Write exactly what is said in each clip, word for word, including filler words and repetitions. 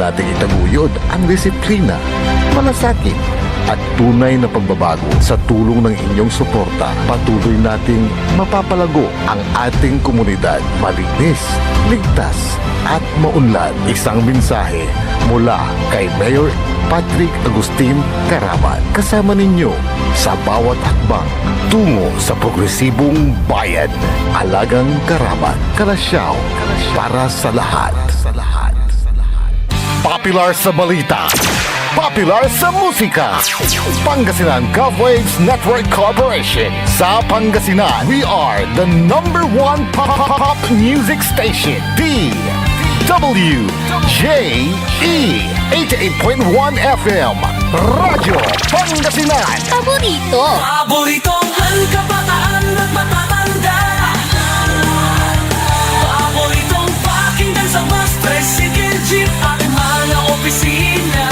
Nating itaguyod ang disiplina, malasakit, at tunay na pagbabago. Sa tulong ng inyong suporta, patuloy nating mapapalago ang ating komunidad. Malinis, ligtas, at maunlad. Isang mensahe mula kay Mayor Patrick Agustin Caraman. Kasama ninyo sa bawat hakbang tungo sa progresibong bayan. Alagang Caraman, Calasiao, para sa lahat. Popular sa balita, popular sa musika. Pangasinan Gov Waves Network Corporation. Sa Pangasinan, we are the number one pop, pop, pop music station. D W J E eighty-eight point one F M. Radyo Pangasinan. Paborito. Paboritong kabataan at matatanda. Paboritong pakinggan sa bus, tricycle, jeep, at mga opisina.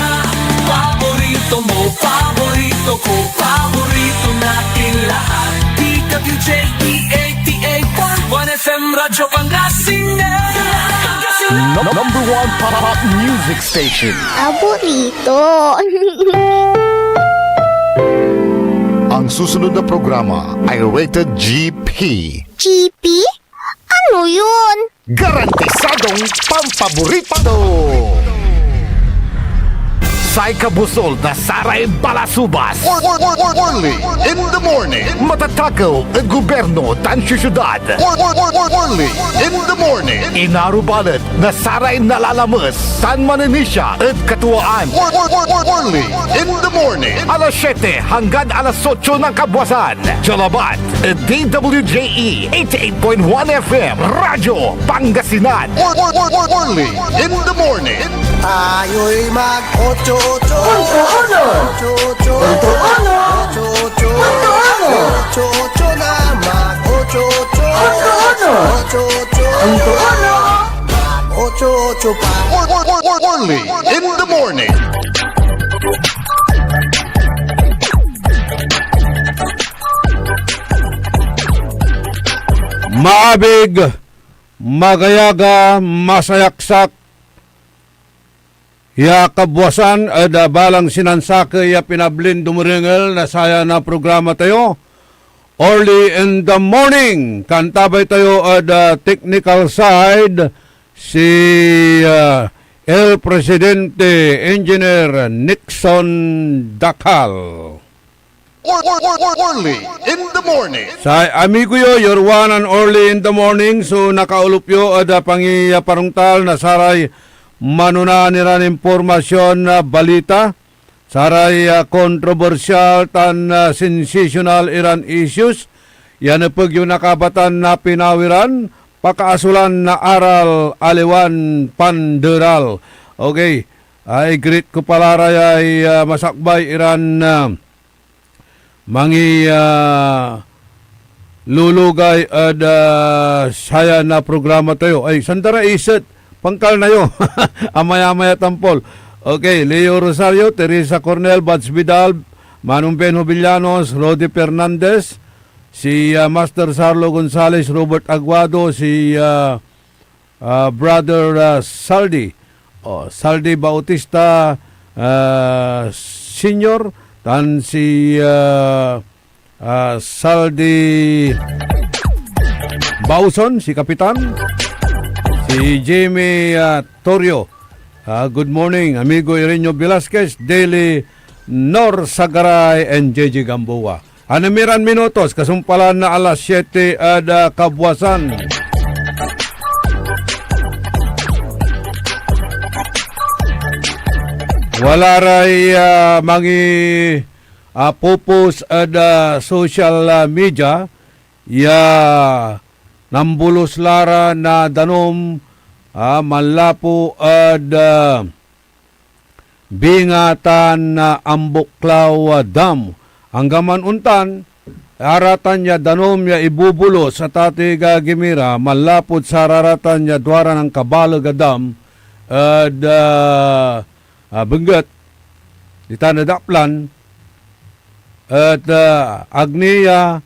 Paborito mo, paborito ko, paborito natin lahat. D W J E eighty-eight point one F M Radyo Pangasinan. No-, number one pop music station. Paborito. Ang susunod na programa ay rated G P. G P? Ano yun? Garantisadong pampaborito! Say kabusol na saray balasubas. Or, or, or, or, Orly in the morning. Matatakew ed gobyerno tan siyudad. Or, or, or, or, Orly in the morning. Inarubalet na saray nalalames tan manenisia ed katuaan. Or, or, or, or, Orly in the morning. Alas siete hanggan alas otso ng kabuasan. Dialabat ed D W J E eighty-eight point one F M, Radyo Pangasinan. Or, or, or, or, Orly in the morning. Tayo'y mag-ocho-ocho. Punto uno. Ocho-ocho. Punto uno. Ocho-ocho. Punto uno. Ocho-ocho na mag-ocho-ocho. Punto uno. Ocho-ocho. Punto uno. Mag-ocho-ocho pa. Or, or, or, or, Orly in the morning. Maabig, magayaga, masayaksak ya kabuasan ed, ah, balang sinansakey ya pinablin dumerengel na saya na programa tayo, Orly in the Morning. Kantabay tayo ed, ah, technical side, si, ah, El Presidente, Engineer Nixon Dakal. Or, or, or, or, Orly in the morning. Say amigo yo, your one and Orly in the morning. So, nakaulup yo ed, ah, pangiyaparungtal na saray manonaan iran impormasyon na balita, saray, ah, kontrobersyal tan, ah, sensational iran issues ya nepeg yo na kabatan na pinawiran, pakaasolan na aral, aliwan panderal. Okay, ay greet ko pala ra yay, ah, masakbay iran, ah, mangi, ah, lulugay ed, ah, saya na programa tayo. Ay, sanda ra iset, pangkal na yo. Amaya-maya tampol. Okay, Leo Rosario, Teresa Cornel, Bats Vidal, Manong Ben Jovellanos, Rodi Fernandez, si, ah, Master Sarlo Gonzales, Robert Aguado, si, ah, ah, Brother, ah, Saldi. Oh, Saldi Bautista, ah, Senior, tan si, ah, ah, Saldi Bauson, si Kapitan, si Jimmy, ah, Torrio. Ah, good morning, amigo Irenio Velasquez, Daily Nor Sagaray, and J J Gamboa. Anemiran minutos, kasumpalan na alas siete ed, ah, kabuasan. Wala ray, ah, mangi, ah, popos ed, ah, social, ah, media ya nambulos la ra na danum, ah, manlapu ed, ah, Binga tan, ah, Ambuklaw, ah, Dam. Anggaman ontan, aratan ya danum ya ibubulos a tati gagimira manlapud sararatan ya duaran angkabaleg a dam ed, ah, ah, Benguet, ditan ed Aplan, et, ah, agni ya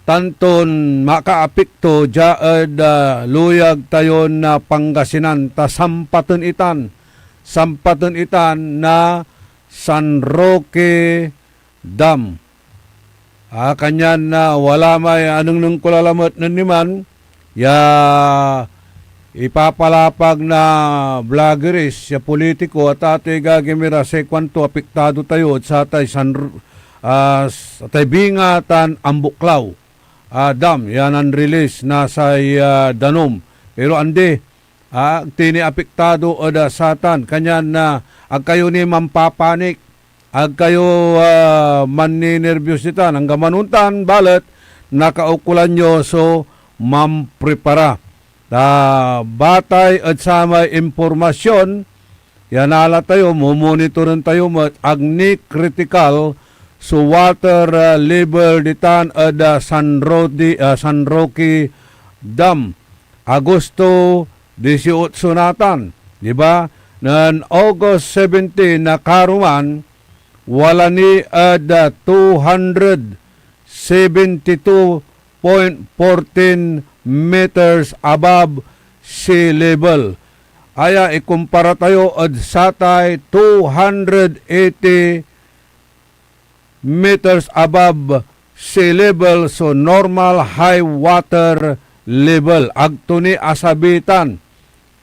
tanton makaapekto dia ed, ah, luyag tayon, ah, Pangasinan, ta sampaten itan sampaten itan na San Roque Dam. Ah, kanyan, ah, wala may anengneng ko la lamet nen niman ya ipapalapag na vloggeries ya politiko at atoy gagimira say kuanto apektado tayo ed satay San R-, ah, satay Binga tan Ambuklao, ah, Dam ya nan-release na say, ah, danom. Pero andi, ah, ag ti ni apektado ed, ah, satan. Kanyan, ah, ag kayo ni mampapanik, ag kayo, ah, manninerbios ditan. Anggaman ontan, balet nakaukolan yo so mamprepara. Ta batay ed samay impormasyon ya nala tayo, momonitoren tayo met, ag ni kritikal so water, ah, level ditan ed, ah, San Rodi-, ah, San Roque Dam. Agosto dieciocho natan, di ba? Nen August seventeen na karuman, wala ni ed, ah, two hundred seventy-two point fourteen meters above sea level. Aya, ikumpara tayo ed satay two hundred eighty meters above sea level so normal high water level. Ag to ni asabitan,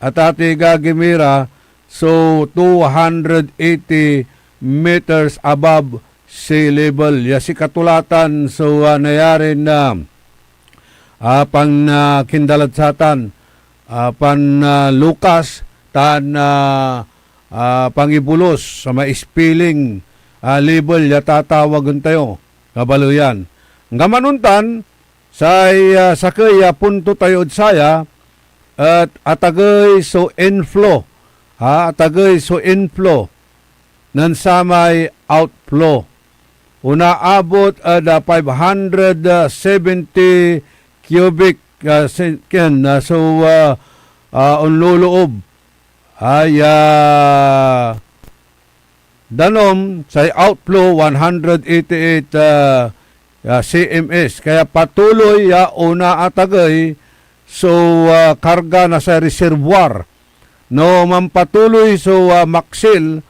atati gagimira, so two hundred eighty meters above sea level. Ya sikato la tan so, ah, nayarin, ah, ah, pan, ah, kindalad satan, ah, pan, ah, lukas tan, ah, ah, pangibulos sa may spilling, ah, level ya tatawagen tayo, kabaleyan. Anggaman ontan, say, ah, sakey ya punto tayo ed saya et atagey so inflow, ha, atagey so inflow nen samay outflow. Onaabot ed, ah, five hundred seventy cubic, ah, sen-, ken, ah, so, ah, ah, onloloob. Ay, ah, danom, say outflow, one hundred eighty-eight, ah, ah, C M S. Kaya patuloy ya onaatagey so, ah, karga na say reservoir. No manpatuloy so, ah, maksil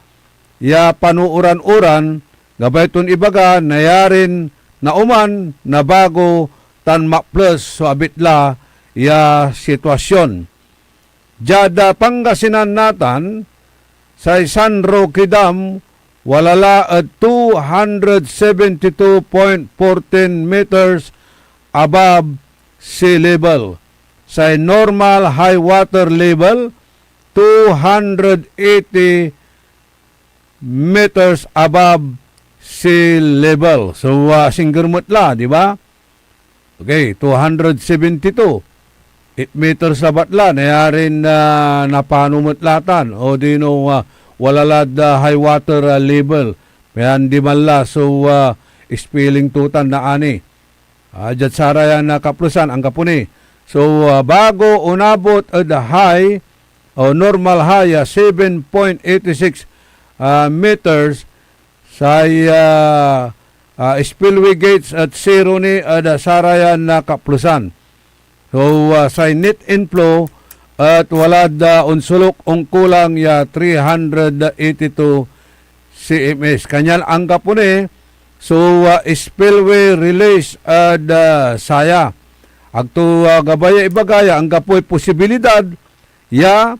ya panooran-oran, gabay ton ibaga, nayarin naoman, nabago, tan maples so abitla ya sitwasyon. Diad, ah, Pangasinan natan, say San Roque Dam, wala la ed two hundred seventy-two point fourteen meters above sea level. Say normal high water level, two hundred eighty meters above sea level. So, ah, singger met la, di ba? Okay, two hundred seventy-two. Eight meters labat la, nayarin, ah, napano met la tan. O di no, ah, wala lad, ah, high water, ah, level. Pian diman la so, ah, spilling to tan naani. Ah, diad sarayan a kaplesan, anggapo ni. So, ah, bago onabot ed high o normal high a seven point eight six, ah, meters, say, ah, ah, spillway gates et zero ni ed sarayan a kaplesan. So, ah, say net inflow et walad, ah, onsolok, onkulang ya three hundred eighty-two C M S. Kanyan anggapo ni so, ah, spillway release ed, ah, saya. Agto, ah, gabay ya ibaga ya anggapoy posibilidad ya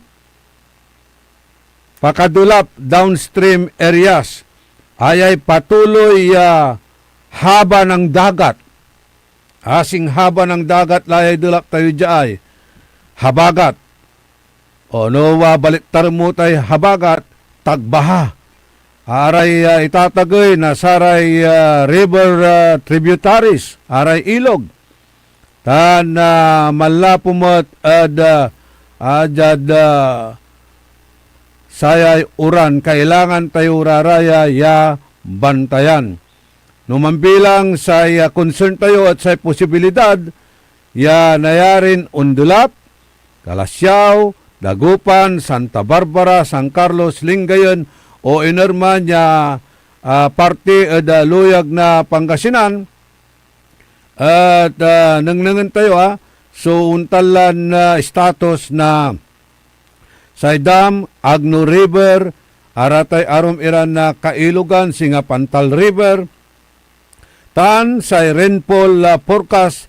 pakadelap downstream areas. Ayay patuloy ya haba ng dagat. Asing haba ng dagat layay delap tayo diay habagat. O no, ah, baliktar mo tay habagat, tagbaha. Aray, ah, itatagey na saray, ah, river, ah, tributaries, aray ilog. Tan, ah, manlapu met ed, ah, ah, diad, ah, sayay uran, kailangan tayo raraya ya bantayan. No mambilang say, ah, concern tayo et say posibilidad ya nayarin ondelap, Calasiao, Dagupan, Santa Barbara, San Carlos, Lingayen, o inerman ya, ah, parte ed, ah, luyag na Pangasinan, et, ah, nengnengen tayo, ah, so ontan lan, ah, status na say dam, Agno River, aratay arum iran na kailogan, singa Pantal River, tan say rainfall, ah, forecast,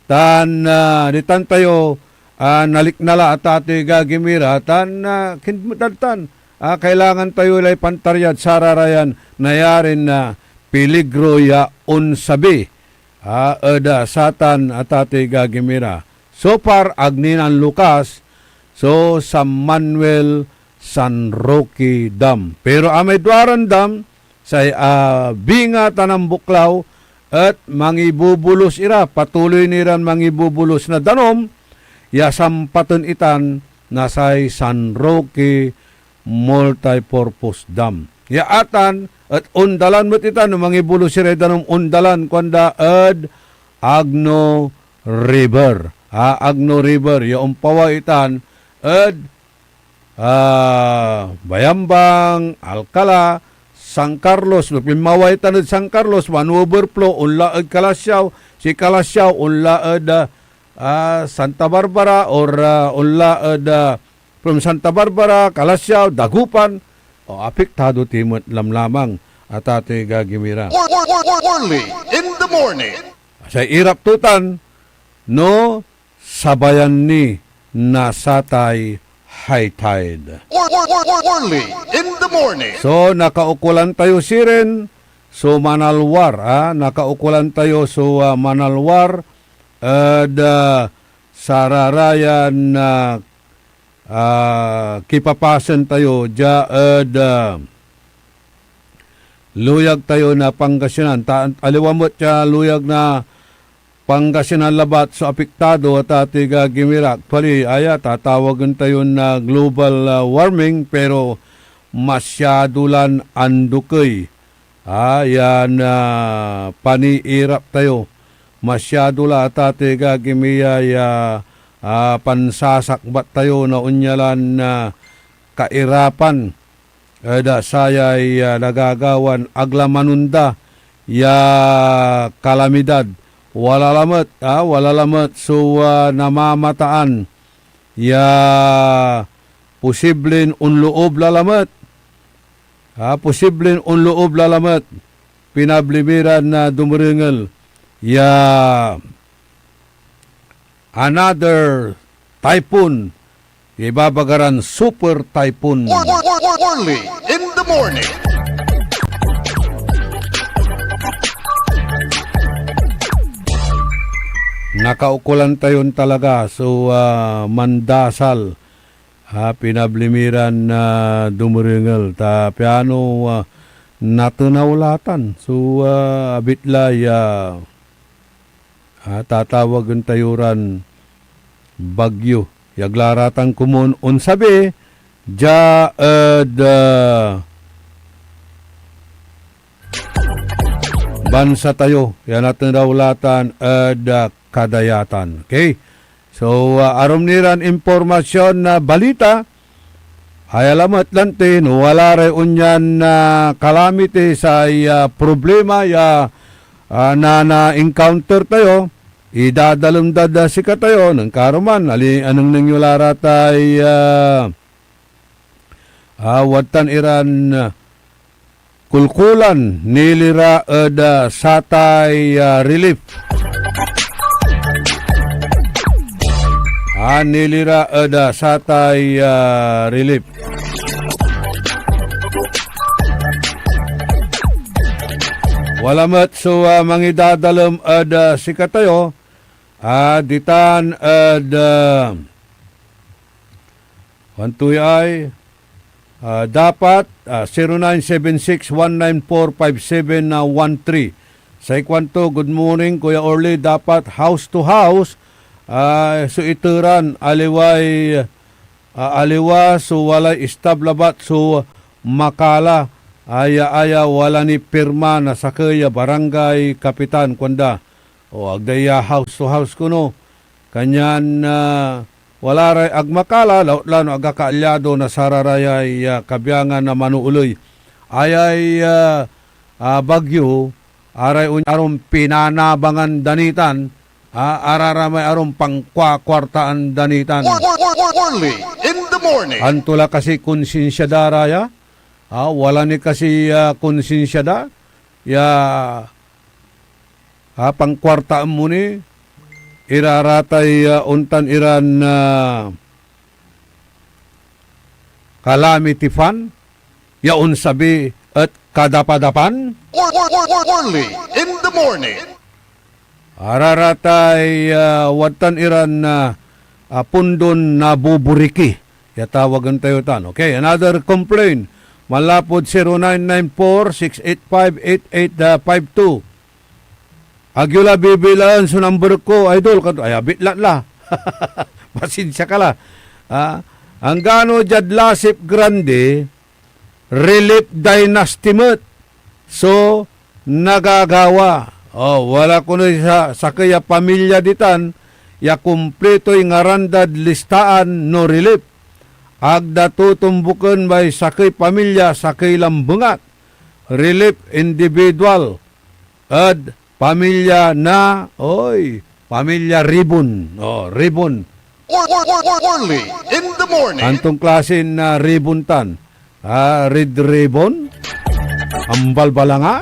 tan, ah, ditan tayo, ah, nalikna la, atatoy gagimira, tan, ah, kinmedan tan, ah, kailangan tayo lay pantaryad sararayan nayarin, ah, peligro ya onsabi, ah, ed, ah, satan, atatoy gagimira. So far, ag ni nanlukas so San Manuel San Roque Dam. Pero amay duaran dam, say, ah, Binga tan Ambuklaw, et mangibubulos ira, patuloy ni ran mangibubulos na danum ya sampaten itan na say San Roque Multipurpose Dam. Ya atan et ondalan met itan no mangibulos iray danum, ondalan, kuanda ed Agno River. Ah, Agno River ya ompaway itan ed, ah, Bayambang, Alcala, San Carlos. No pinmaway itan ed San Carlos, man-overflow, onla ed Calasiao, si Calasiao, onla ed, ah, ah, Santa Barbara, or, ah, onla ed, ah, from Santa Barbara, Calasiao, Dagupan, o, apektado ti met lamlamang, atatoy gagimira. Early in the morning. Say irap to tan, no sabayan ni na satay high tide. Early in the morning. So, nakaukolan tayo sirin so manalwar, ah, nakaukolan tayo so, ah, manalwar ed, ah, sararayan, ah, ah, kipapasen tayo dia ed, ah, luyag tayo na Pangasinan. Ta aliwa met ya luyag na Pangasinan labat so apektado, atatoy gagimira. Actually, aya, tatawagen tayon, ah, global, ah, warming, pero masyado lan andukey, ah, yan, ah, paniirap tayo. Masyado la, atatoy gagimira, ya, ah, pansasakbat tayo na onya lan, ah, kairapan ed, ah, sayay, ah, nagagawan ag la manonda ya kalamidad. Wala lamet, ah, wala lamet so, ah, namamataan ya posiblen onloob la lamet. Ah, posiblen onloob la lamet. Pinabli mi ran, ah, dumerengel ya another typhoon, ya ibabaga ran super typhoon. Early in the morning. Nakaukolan tayon talaga so, ah, mandasal, ah, pinabli mi ran, ah, dumerengel, ta piano, ah, natenaw la tan so, ah, abit la ya, ah, tatawagen tayo ran bagyo. Ya ag la ra tan komun onsabi dia ed, ah, bansa tayo, ya natenaw la tan ed, ah, kadayatan. Okay? So, ah, arum ni ran impormasyon na balita, aya lamet lanti, no wala ray onyan, ah, calamity, say, ah, problema ya, ah, na, na-encounter tayo, idadalem dad, ah, sikatayo, nen karuman, ali-, anengneng yo la ra tay, ah, ah, wadtan iran, ah, kulkulan, nilira ed, ah, satay, ah, relief. Ah, nilira ed, ah, satay, ah, relief. Wala met so, ah, mangidadalem ed, ah, sikatayo, ah, ditan ed, ah, Antoy ay, ah, dapat, ah, zero nine seven six one nine four five seven one three. Say kuanto, "Good morning, Kuya Orly. Dapat house to house, ah, so iteran, aliway, ah, aliwa so walay istab labat so makala, aya, aya, wala ni pirma na sakey a barangay kapitan," kuanda. O, agda ya house to house kono. Kanyan, ah, wala ray ag makala, lautla no ag akaalyado na sararayay, ah, kabiangan na manooley. Ayay, ah, ah, bagyo, aray on-, arum pinanabangan da nitan, Ah, araramay arum pangkuakuartaan da nitan. Early in the morning. Anto la kasi konsinsia da ra ya? Ah, wala ni kasi, ah, konsinsia da? Ya, ah, pangkuartaan mo ni, iraratay, ah, ontan iran, ah, calamity fund, ya onsabi et kadapadapan? Early in the morning. Araratay, ah, wadtan iran, ah, ah, pundon nabuburiki. Ya tawagen tayo tan. Okay, another complaint. Manlapud zero nine nine four six eight five eight eight five two. Agyo la bibilaan so number ko, idol. Kad-, ay, abitlat la. Pasensia ka la. Ah, anggano diad Lasip Grande, Relief Dynasty met so nagagawa. Oh, wala kono sa-, sakey a pamilya ditan ya kumplitoy ngaran dad listaan no relief. Ag da totombuken may sakey pamilya, sakey lambengat. Relief individual ed pamilya na, oy, pamilya Ribon. Oh, Ribon. Early in the morning. Anton klase na ribon tan? Ah, red ribbon? Ambalbalanga?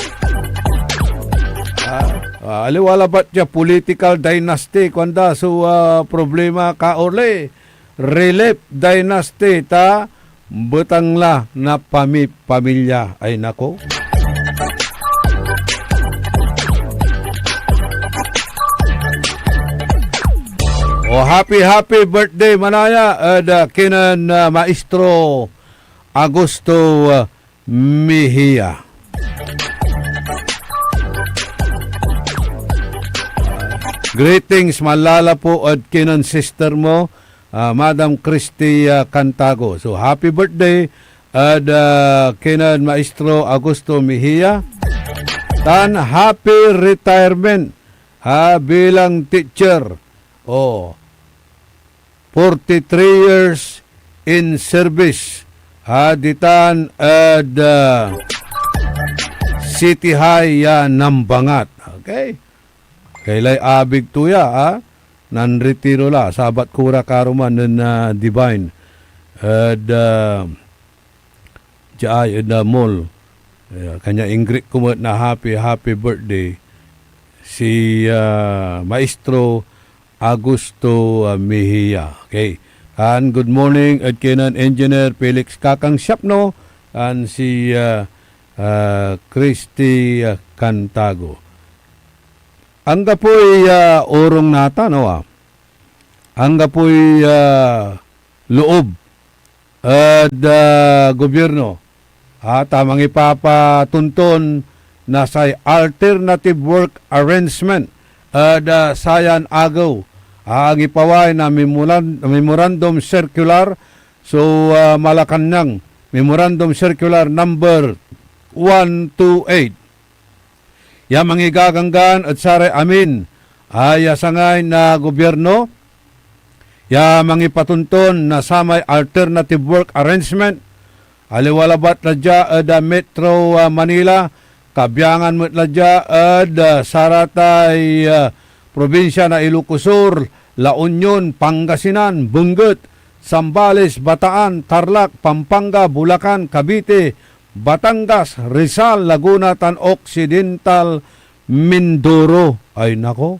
Ah, ah, aliwa labat ya political dynasty, kuanda so, ah, problema, Ka Orly. Relief dynasty ta betang la na pami-, pamilya. Ay, nako. O, happy, happy birthday, manaya, ed, ah, kinen, ah, Maestro Augusto, ah, Mejia. Greetings, malala po ed kinen sister mo, ah, Madam Christy, ah, Cantago. So, happy birthday ed, ah, kinen Maestro Augusto Mejia. Tan happy retirement, ha, bilang teacher. Oh, forty-three years in service, ha, ditan ed, ah, City High ya Nambangat. Okay? Kailay abig to ya, ah. Nanritiro la. Sabat ko ra karuman nen, ah, Divine. Ed, ah, diay ed, ah, mall. Eh, kanya ing-greet ko met na happy, happy birthday si, ah, Maestro Augusto, ah, Mejia. Okay. And good morning ed kinen Engineer Felix Kakang Siapno and si, ah, ah, Christy, ah, Cantago. Anggapoy, ah, orong natan, no, ah. Anggapoy, ah, loob ed, ah, gobyerno, ah, ta mangipapatonton na say alternative work arrangement ed, ah, sayan agew. Ah, angipaway na memoran-, memorandum circular, so, ah, Malacañang Memorandum Circular number one two eight. Ya mangigaganggan ed saray amin a yasangay na gobyerno ya mangipatonton na samay alternative work arrangement, aliwa labat la dia ed, ah, Metro, ah, Manila, kabiangan met la dia ed, ah, saratay, ah, probinsia na Ilocos Sur, La Union, Pangasinan, Benguet, Zambales, Bataan, Tarlac, Pampanga, Bulacan, Cavite, Batangas, Rizal, Laguna, tan Occidental Mindoro. Ay, nako.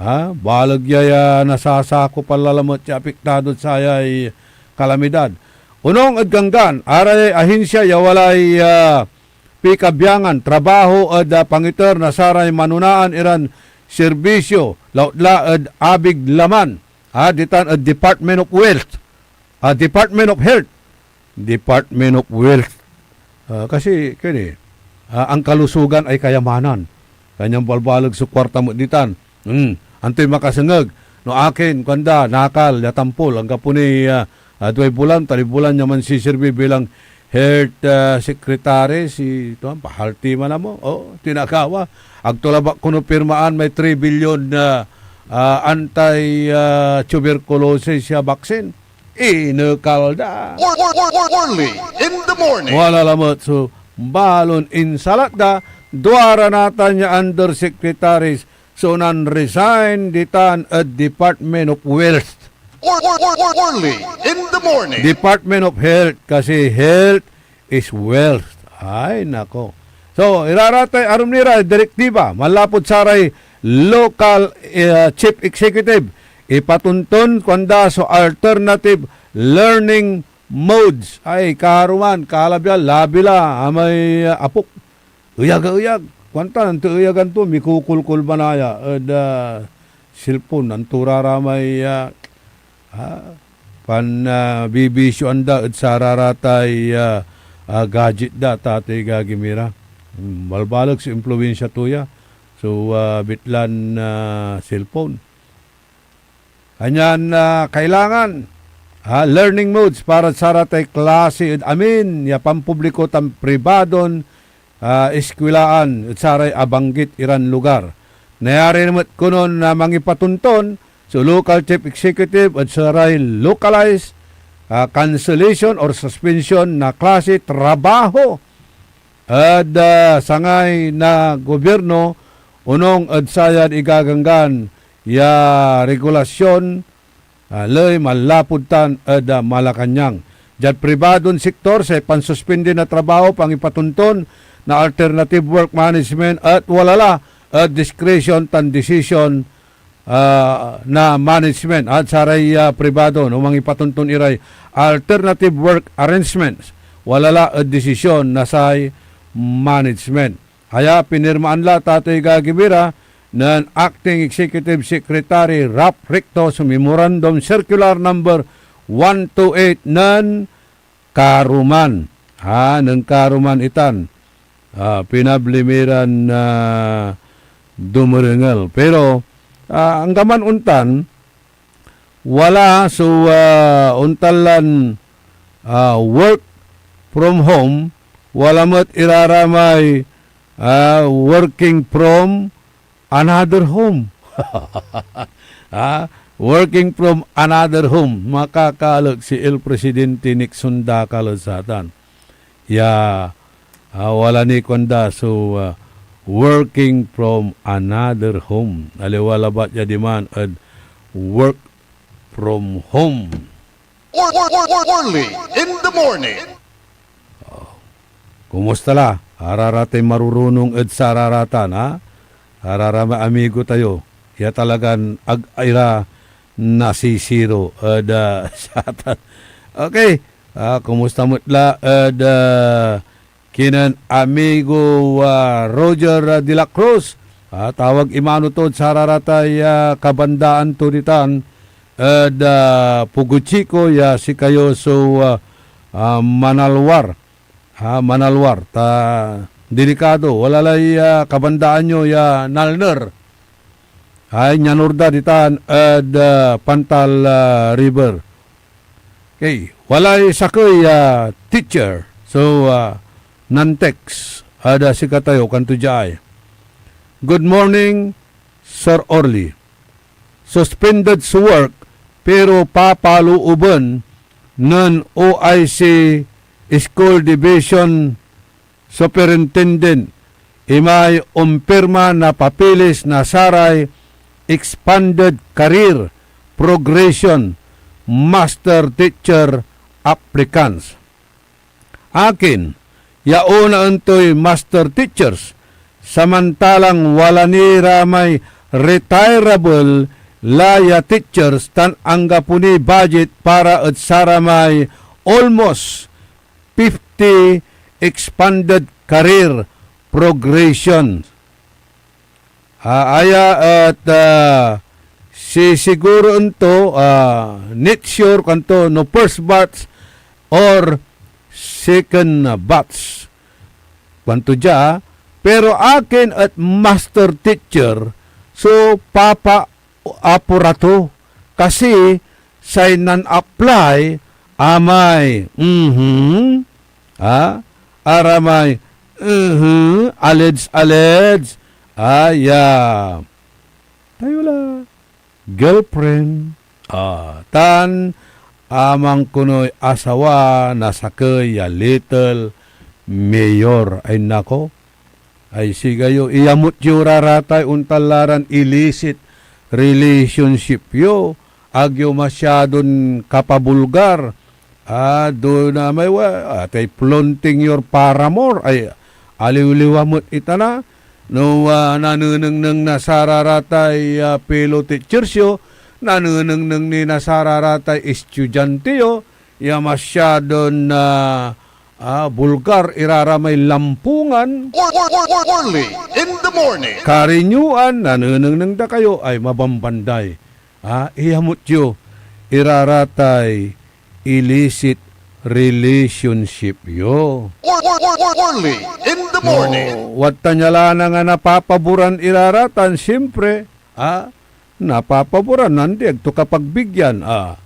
Ha? Baleg ya, ya nasasakop a lalamet ya apektadod sayay kalamidad. Onung ed Ganggan, arayay ahinsia ya walay, ah, pikabiangan, trabaho ed, ah, pangiter na saray manonaan iran serbisyo, lautla ed abig laman, ah, ditan ed Department of Wealth. Ah, Department of Health, Department of Wealth. Ah, kasi, kani, ah, ang kalusugan ay kayamanan. Kanyan balbaleg so kuarta met ditan. Hmm. Antoy makasengeg? No akin, kuanda, nakal, ya tampol, anggapo ni, ah, ah, duay bulan, taloy bulan ya mansiserbi bilang health, ah, secretary, si, tua, pahalti man amo. Oh, tinagawa. Agto labat kono pirmaan may three billion na, ah, anti, ah, tuberculosis ya vaccine. Inekal da. Early in the morning. Wala lamet so balon insalat da, duara natan ya undersecretaries so nan-resign ditan ed Department of Wealth. Or, or, or, or, Orly in the morning. Department of Health, kasi health is wealth. Ay, nako. So, iraratay arum ni ra direktiba manlapud saray local, eh, chief executive. Ipatonton, kuanda, so alternative learning modes. Ay, karuman, kalabia, labila, amay, ah, apok. Eyag a eyag. Kuanta, nanteeyagan to, mikukulkol banaya ed, ah, cellphone, nantura ra may, ah, ah, pan, ah, bibisioan da ed sararatay, ah, ah, gadget da, tatay gagimira. Hmm, balbaleg so impluwensya to ya. So, ah, bitlan, ah, cellphone. Kanyan, ah, kailangan, ah, learning modes para saratay klase ed amin ya pampubliko tan pribadon, ah, eskwelaan ed saray abanggit iran lugar. Nayari met konon na mangipatonton so local chief executive ed saray localized, ah, cancellation or suspension na klase trabaho ed, ah, sangay na gobierno onung ed sayan igaganggan ya regulasyon, ah, ley manlapud tan ed, ah, Malacañang. Diad pribadon sektor, say pansuspindi na trabaho, pangipatonton na alternative work management et wala la ed diskresyon tan desisyon, ah, na management, et saray, ah, pribado no mangipatonton iray alternative work arrangements, wala la ed desisyon na say management. Aya pinirmaan la, tatay gagimira, nen Acting Executive Secretary Ralph Recto so Memorandum Circular Number one two eight nen karuman. Ha, nen karuman itan. Ah, pinabli mi ran, ah, dumerengel. Pero, ah, anggaman ontan, wala so, ah, ontan lan, ah, work from home, wala met iraramay, ah, working from another home. Ah, working from another home. Makakalek si El Presidente Nixon dakal ed satan. Ya, ah, wala ni kuanda so, ah, working from another home. Aliwa labat ya diman ed work from home. Or, or, or, or, Orly in the morning. Kumusta la? Araratay marurunong ed sararatan, ha? Araramay amigo tayo, ya talagan ag ira nasisiro ed, ah, satan. Okay. Ah, kumusta met la ed, ah, kinen amigo, ah, Roger, ah, de la Cruz? Ah, tawag imano tod sararatay, ah, kabandaan to ditan ed, ah, Pugo Chico, ya sikayo so, ah, ah, manalwar. Ha, manalwar ta delikado. Wala lay, ah, kabandaan yo ya nalner. Ay, nyanur da ditan ed, ah, Pantal, ah, River. Okay, walay sakey, ah, teacher. So, ah, nan-text ed, ah, sikatayo, kuanto diay, "Good morning, Sir Orly. Suspended so work, pero papalooben nen O I C School Division Superintendent imay ompirma na papeles na saray Expanded Career Progression Master Teacher applicants." Akin ya onaen toy master teachers, samantalang wala ni ra may retirable la ya teachers tan anggapo niy budget para ed saramay almost fifty expanded career progression. Ah, aya et, ah, sisiguroen to, ah, next year, kuanto, no first batch or second batch. Kuanto dia, pero akin et master teacher, so papa apura to. Kasi say nan-apply amay, mhm, ah, aramay, mhm, alleged, alleged, ah, ya, tayo la, girlfriend, ah, tan amang konoy asawa na sakey ya little mayor. Ay nako, Ay sigayo, iyamut yo ra ratay ontan la ran illicit relationship yo. Ag yo masyadon kapabulgar. Ah, do na may wa-, atay flaunting your paramour. Ay, aliwliwa met itana. No, ah, nanenengneng na sara ratay, ah, fellow teachers yo, nanenengneng ni na sara ratay estudiante yo, ya masyadon, ah, ah, bulgar ira ramay lampungan. Early in the morning. Karinyoan, nanenengneng da kayo ay mabambanday. Ah, iyamut yo ira ratay illicit relationship yo. Early in the morning. No, wadtan ya la na nga napapaboran ira ra tan, siyempre, ah, napapaboran, nandi, ag to ka pagbigyan, ah,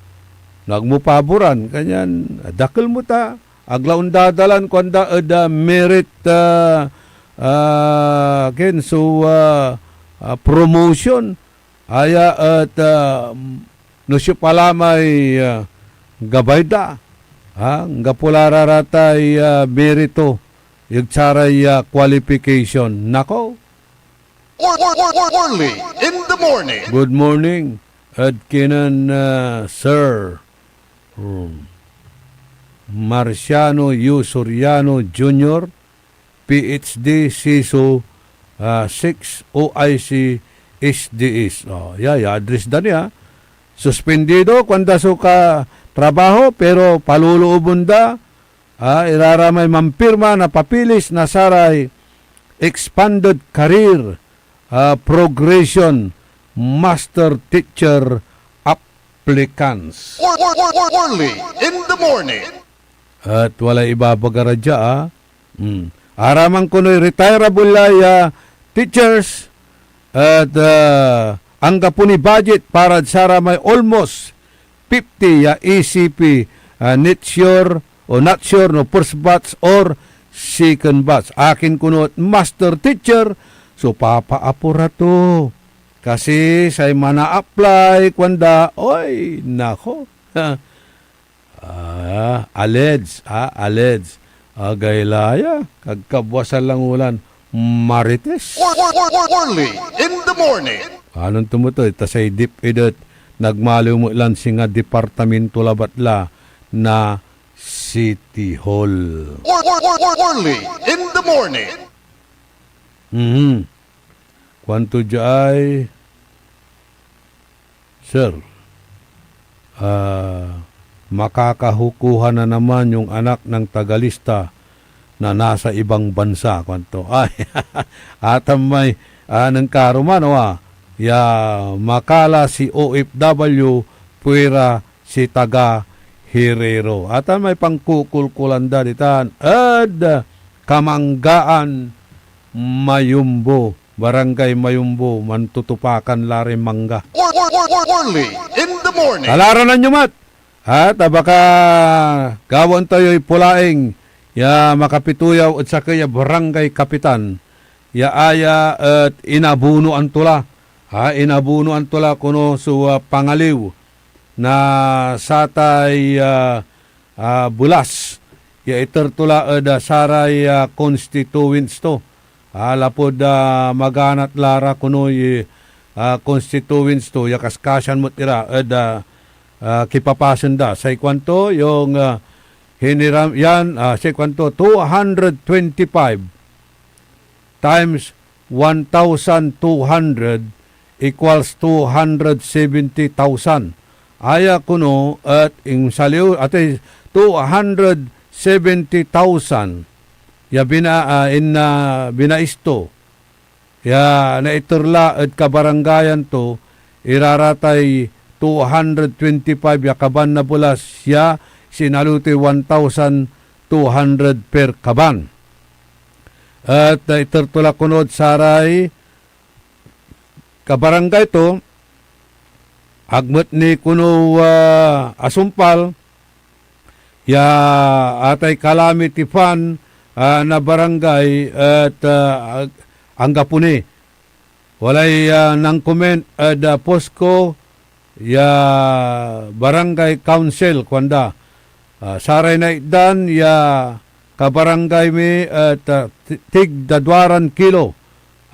no ag mo paboran, kanyan, ah, dakel mo ta, ag la ondadalan, kuanda, ed, ah, merit, ah, ah, ken so, ah, ah, promotion, aya et, ah, no siopa la may, ah, gabay da, ah, anggapo la ra ratay, ah, merito, ed saray, ah, qualification. Nako. Early in the morning. Good morning, ed kinen, ah, Sir, um, Marciano U. Soriano Junior, P H D, CISO, ah, six, O I C, S D S. Oh, ya, ya, address da niya. Suspendido, kuanda so katrabaho, pero palolooben da, ah, ira ramay mampirma na papeles na saray expanded career, ah, progression, master teacher applicants. Early in the morning. Et walay ibabaga ra dia, ah. Hmm. Araman konoy retirable la ya teachers et, ah, anggapo ni budget parad saramay almost fifty ya E C P, ah, NETSURE o NETSURE no first batch or second batch. Akin kono et master teacher so papaapo ra to. Kasi say mana-apply, kuanda, oy, nako. Ah, alleged, ah, alleged. Agay la ya, kagkabwasan lang ulan, Marites. Early in the morning. Anon to met, ta say DepEd et nagmaliw met lan singa departamento labat la na City Hall. Early in the morning. Mhm. Kuanto diay, "Sir, ah, makakahukuhan na naman yung anak ng tagalista na nasa ibang bansa," kuanto. Ay, atamay, ah, nangkaroman, wa, ya makala si O F W, puwera si taga Herero. Atamay pankukulkulan da ditan ed Kamanggaan, Mayumbo. Barangay Mayumbo, mantutupakan la ray mangga. Early in the morning. Kalaranan yo met, ha, ta baka gawaen tayoy pulaing ya makapituyaw ed sakey a barangay kapitan ya aya et inabunoan to la, ha, inabunoan to la kono so, ah, pangaliw na satay, ah, ah, bulas ya iter to la ed, ah, saray, ah, constituents to. Ah, lapud, ah, maganat la ra konoy, ah, constituents to ya kaskasian met ira ed, ah, ah, kipapasen da. Say kuanto, yung, ah, hiniram, yan, ah, say kuanto, two hundred twenty-five times one thousand two hundred equals two hundred seventy thousand. Aya kono et insaliw, atay two hundred seventy thousand ya bina-, ah, in, ah, binaisto ya naiter la ed kabarangayan to, iraratay two hundred twenty-five ya kaban na bulas ya sinaliw toy one thousand two hundred per kaban. Et, ah, iter to la kono ed saray kabarangay to, ag met ni kono, ah, asumpal ya atay calamity fund, ah, na barangay et, ah, ag-, anggapo ni. Walay, ah, nang-comment ed, ah, post ko ya barangay council, kuanda, ah, saray naitdan ya kabarangay mi, et, ah, ti-, tigda duaran kilo,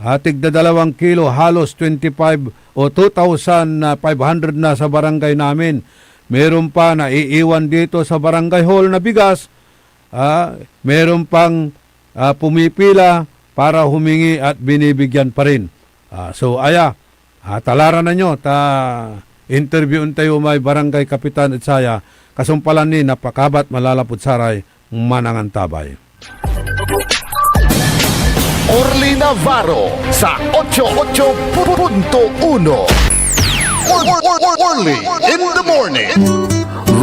ah, tigda dalawang kilo, halos twenty-five o two thousand five hundred na sa barangay namin. Meron pa naiiwan dito sa barangay hall na bigas, ah, meron pang, ah, pumipila para humingi at binibigyan pa rin. Ah, so, aya, ah, talaran na nyo, ta interviewin tayo may barangay kapitan ed saya, kasumpalan ni napakabat malalapud saray manangantabay. Orly Navarro sa ocho ocho punto uno. Or-, or-, or-, Orly in the morning.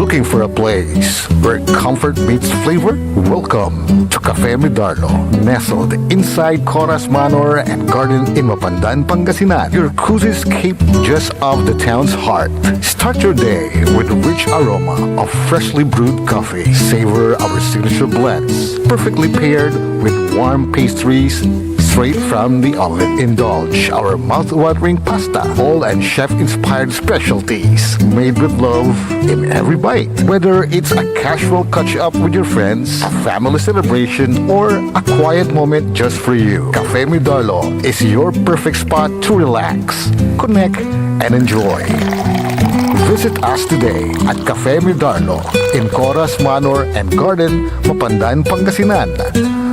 Looking for a place where comfort meets flavor? Welcome to Cafe Midarlo, nestled inside Coras Manor and Garden in Mapandan, Pangasinan. Your cozy escape just off the town's heart. Start your day with a rich aroma of freshly brewed coffee. Savor our signature blends, perfectly paired with warm pastries straight from the oven. Indulge our mouth-watering pasta, bowl and chef-inspired specialties made with love in every bite. Whether it's a casual catch-up with your friends, a family celebration, or a quiet moment just for you, Cafe Midarlo is your perfect spot to relax, connect, and enjoy. Visit us today at Cafe Midarlo in Coras Manor and Garden, Mapandan, Pangasinan,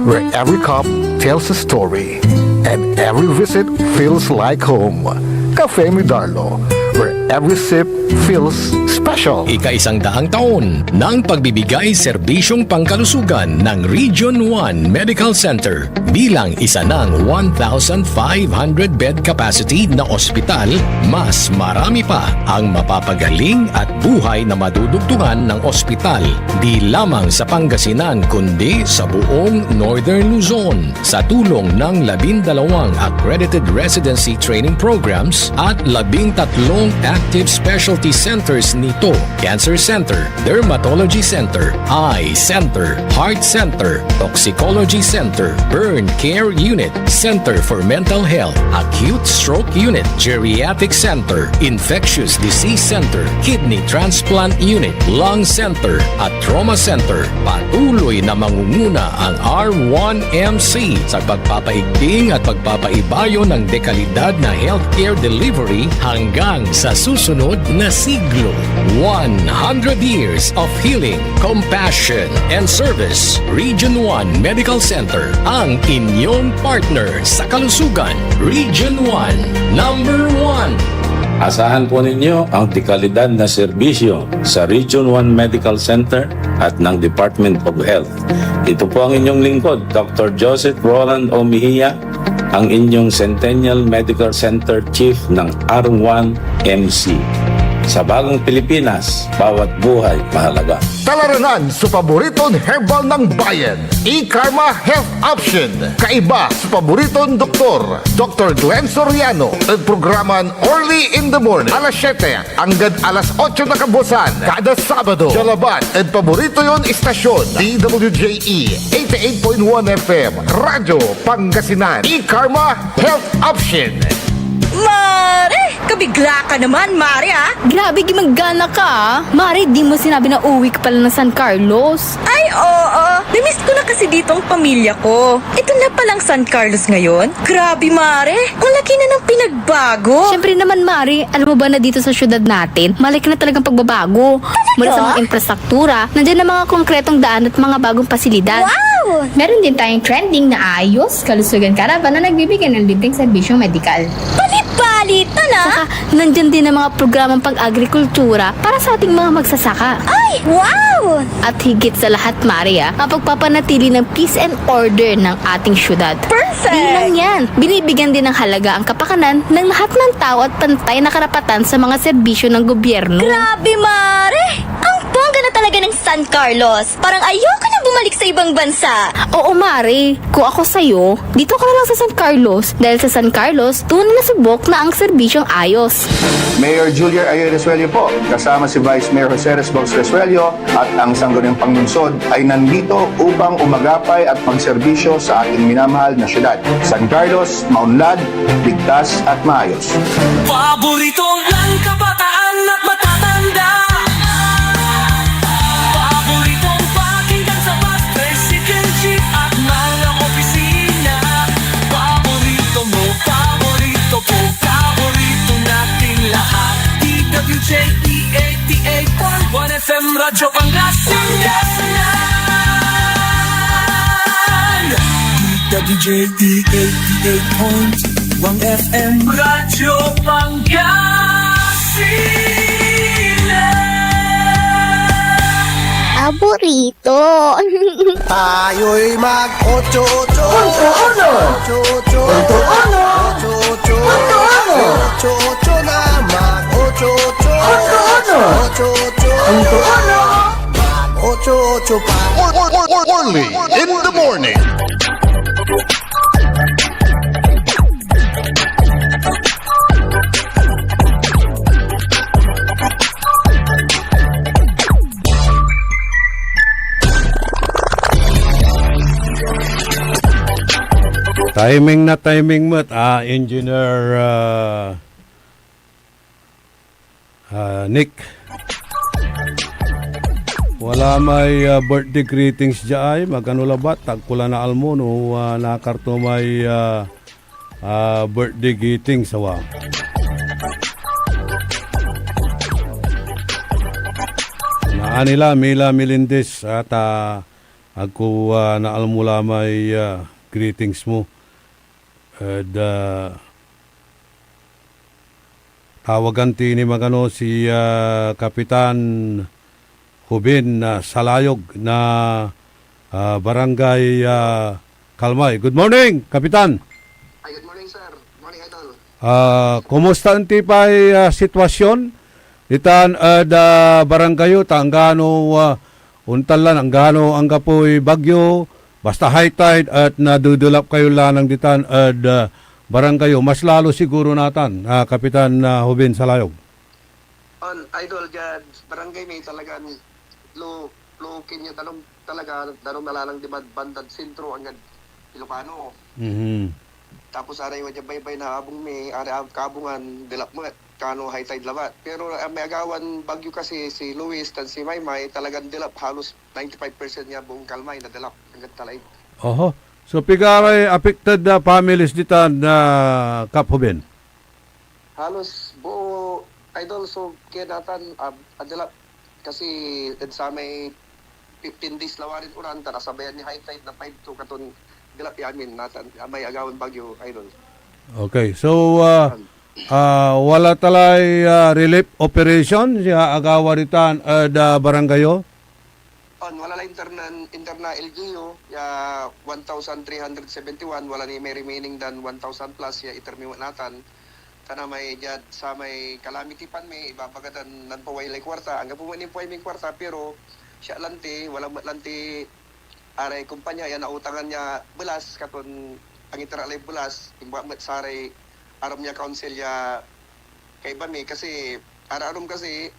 where every cup tells a story and every visit feels like home. Cafe Midarlo, where every sip feels special. Ikaisang daang taon ng pagbibigay serbisyong pangkalusugan ng Region one Medical Center. Bilang isa ng one thousand five hundred bed capacity na ospital, mas marami pa ang mapapagaling at buhay na madudugtungan ng ospital, di lamang sa Pangasinan kundi sa buong Northern Luzon. Sa tulong ng labindalawang accredited residency training programs at labintatlong active specialty centers nito, Cancer Center, Dermatology Center, Eye Center, Heart Center, Toxicology Center, Burn Care Unit, Center for Mental Health, Acute Stroke Unit, Geriatric Center, Infectious Disease Center, Kidney Transplant Unit, Lung Center, at Trauma Center. Patuloy na mangunguna ang R one M C sa pagpapaigting at pagpapaibayo ng dekalidad na healthcare delivery hanggang sa susunod na siglo. One hundred years of healing, compassion, and service. Region one Medical Center, ang inyong partner sa kalusugan. Region one, number one. Asahan po ninyo ang dekalidad na serbisyo sa Region one Medical Center at ng Department of Health. Ito po ang inyong lingkod, Doktor Joseph Roland O. Mejia, ang inyong Centennial Medical Center Chief ng R one M C. Sa bagong Pilipinas, bawat buhay mahalaga. Talaranan so paboriton herbal ng bayan, E-Karma Health Option. Kaiba so paboriton doktor, Doktor Glenn Soriano, ed programan Orly in the Morning, alas siyete anggad alas otso na kabuasan kada Sabado. Diad labat ed paborito yon istasyon, D W J E eighty-eight point one F M, Radyo Pangasinan. E-Karma Health Option. Mare! Kabigla ka naman, Mare, ah! Grabe, gimanggana ka, ah! Mare, di mo sinabi na uwi ka pala ng San Carlos. Ay, oo. Namiss ko na kasi dito ang pamilya ko. Ito na palang San Carlos ngayon. Grabe, Mare. Ang laki na ng pinagbago. Siyempre naman, Mare. Alam mo ba na dito sa syudad natin, malaki na talagang pagbabago. Talaga? Mula sa mga infrastruktura, nandiyan na mga konkretong daan at mga bagong pasilidad. Wow! Meron din tayong trending na Ayos Kalusugan Caravan na nagbibigay ng libreng serbisyong medikal. Palit-palitan, ah! Saka, nandiyan din ang mga programang pag-agrikultura para sa ating mga magsasaka. Ay, wow! At higit sa lahat, Mare, ah, mapagpapanatili ng peace and order ng ating syudad. Perfect! Di lang yan, binibigyan din ng halaga ang kapakanan ng lahat ng tao at pantay na karapatan sa mga serbisyo ng gobyerno. Grabe, Mare! Ang bongga na talaga ng San Carlos! Parang ayoko na bumalik sa ibang bansa! Oo, Mare. Kung ako sa'yo, dito ka na lang sa San Carlos, dahil sa San Carlos, tunay na subok na ang serbisyong ayos. Mayor Julian Ayo Resuello po, kasama si Vice Mayor Jose Resbox Resuello at ang sangguniang panlungsod ay nandito upang umagapay at magserbisyo sa ating minamahal na syudad. San Carlos, maunlad, ligtas at maayos. Paborito ng kabataan at matatanda. Paboritong pakinggan sa bus, tricycle, D J D eighty-eight point one F M Radyo Pangasinan. Aburrito. Tayo'y mag-ocho-ocho. Punto uno. Ocho-ocho. Punto uno. Ocho-ocho. Punto uno. Ocho-ocho na mag-ocho-ocho. Punto uno. Ocho-ocho. Punto uno. Mag-ocho-ocho pa. Early in the morning. Timing na timing met, ah, Engineer, ah, ah, Nick. Wala may, ah, birthday greetings diay, magano labat, agko la naalmo no, ah, nakar to may, ah, ah, birthday greetings, awa. Naan ila, Mila Melendez, at, ah, agko, ah, naalmo la may, ah, greetings mo. Ed, ah, tawagan ti ni magano si, ah, Kapitan Ruben, ah, Salayog na, ah, Barangay, ah, Kalmay. Good morning, Kapitan. Ay, good morning, sir. Good morning, Idol. Ah, kumusta anti pay, ah, sitwasyon ditan ed, ah, barangay yo, ta anggano, ah, ontan lan anggano anggapoy bagyo, basta high tide et nadudulap kayo lanang ditan ed, ah, barangay yo. Mas lalo siguro natan, ah, Kapitan, ah, Ruben Salayog. On, Idol, diad barangay mi talagan lo-, lookin ya danum talaga, danum na lanang dimad bandad sentro anggad Ilocano. Mhm. Tapos aray wadya baybay na abung mi, aray ab-, kaabungan, delap met, kano high tide labat. Pero, ah, may agawan bagyo kasi si Luis tan si Maymay, talagan delap, halos ninety-five percent ya buong Kalmay nadelap anggad Talaib. Oho. So, pigaray affected, ah, families ditan, ah, Kap Ruben? Halos buo, Idol, so kaya natan, ah, adelap kasi ed samay fifteen days lawarin uran, tan asabayan ni high tide na five two katon delap ya amin natan, ah, may agawan bagyo, Idol. Okay. So, ah, ah, wala talay, ah, relief operation ya agawa ditan ed, ah, barangay yo? On, wala la internan-, interna L G U, ya one thousand three hundred seventy-one, wala ni may remaining dan one thousand plus ya iter mi met natan. Tan amay diad samay calamity fund mi, ibabaga dan nanpaway lay kuarta. Anggapo met nin paway min kuarta, pero siak lanti, wala met lanti aray kumpanya ya nautangan ya belas katon angiter lay belas, inbat met saray arum ya council ya kaiba mi, kasi aray arum kasi,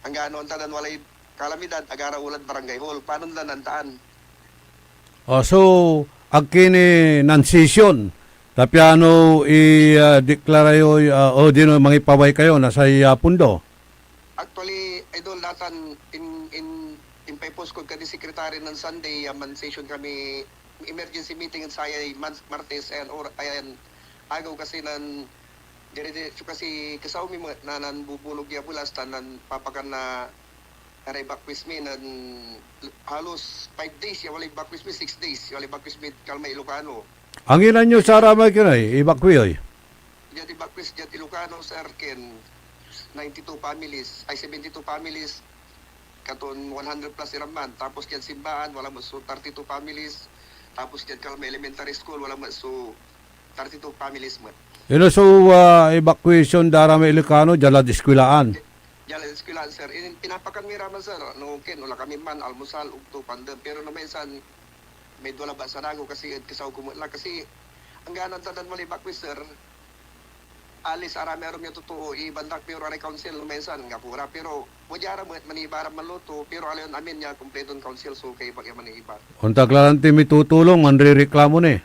anggano ontan dan walay kalamidad, agara ulad barangay hall. Panon la nantaan? Oh, so, ag ki ni nan-session, ta piano i, ah, deklara yo, ah, o dino mangipaway kayo na say, ah, pundo? Actually, Idol, natan in, in, impay-post kod kadi secretary nan Sunday, ya man-session kami, emergency meeting ed sayay man-, Martes, ayan, or, ayan, agew kasi nan, dire-diretso kasi kesaw mi met na nanbubulog ya belas tan nanpapakan na Aray evacuees mi nen halos five days ya walay evacuees mi, six days ya walay evacuees mi, Kalmay, Ilocano. Anginan yo saramay kinay evacuee, oy? Diad evacuees diad Ilocano, sir, ken ninety-two families, ay, seventy-two families, katon one hundred plus iraman. Tapos diad simbaan, wala met so thirty-two families. Tapos diad Kalmay Elementary School, wala met so thirty-two families met. Ino so, ah, evacuation da ramay Ilocano, diad lad eskwelaan? Diad eskwelahan, sir. In, pinapakan mi ra man, sir. No, ken, wala kami man, almusal, ugto, pandem. Pero no minsan, may dua labat sanago kasi ed kesaw ko met la. Kasi, angganan ta dan walay evacuee, sir. Alis, aramay arum ya totoo, ibandak mi ray council, no minsan, anggapo ra. Pero, wadya ra met, maniiba ra manluto, pero aliwan amin ya, kompleton council, so, kaiba ya maniiba. Ontan la lanti mitutulong, manrereklamo ni.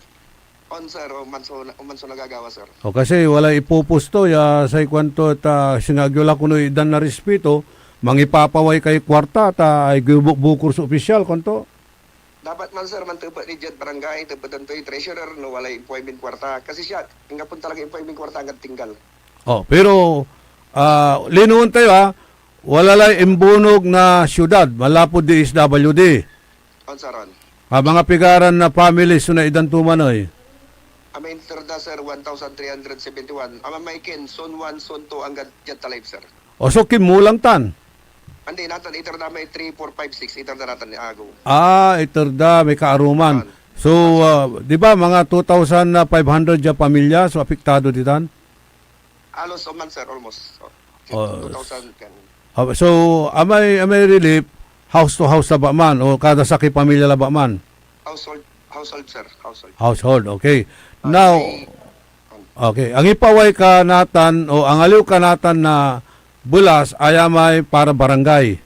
On, sir. Oman so, oman so nagagawa, sir. O, kasi walay ipupusto ya say kuanto ta singa agyo la kono idan na respeto, mangipapaway kay kuarta ta ag yo bukbukor so opisyal, kuanto. Dapat man, sir, mantepet ni diad barangay, tepetan toy treasurer no walay impuay min kuarta. Kasi siak, anggapo talaga impuay min kuarta anggad tinggal. Oh, pero, ah, linoen tayo, ah. Wala lay imbunog na siudad, manlapud D S W D. On, sir, on. Ah, mga pigaran na families so naitdan to man, ey? Amay inter da, sir, one thousand three hundred seventy-one. Amay kin, zone one, zone two, anggad diad Talib, sir. O, so, kinmulang tan? Andi, natan, iter da may three, four, five, six, iter da natan ni agew. Ah, iter da, may kaaruman. An. So, ah, di ba, mga two thousand five hundred ya pamilya so apektado ditan? Halos, oh, man, sir, almost. Oh, oh, two thousand kan. Ah, so, amay, amay relief, house to house labat man, o kada sakey pamilya labat man? Household, household, sir, household. Household, okay. Ah, now, may, um, okay, angipaway ka natan, o angaliw ka natan na belas, aya may para barangay?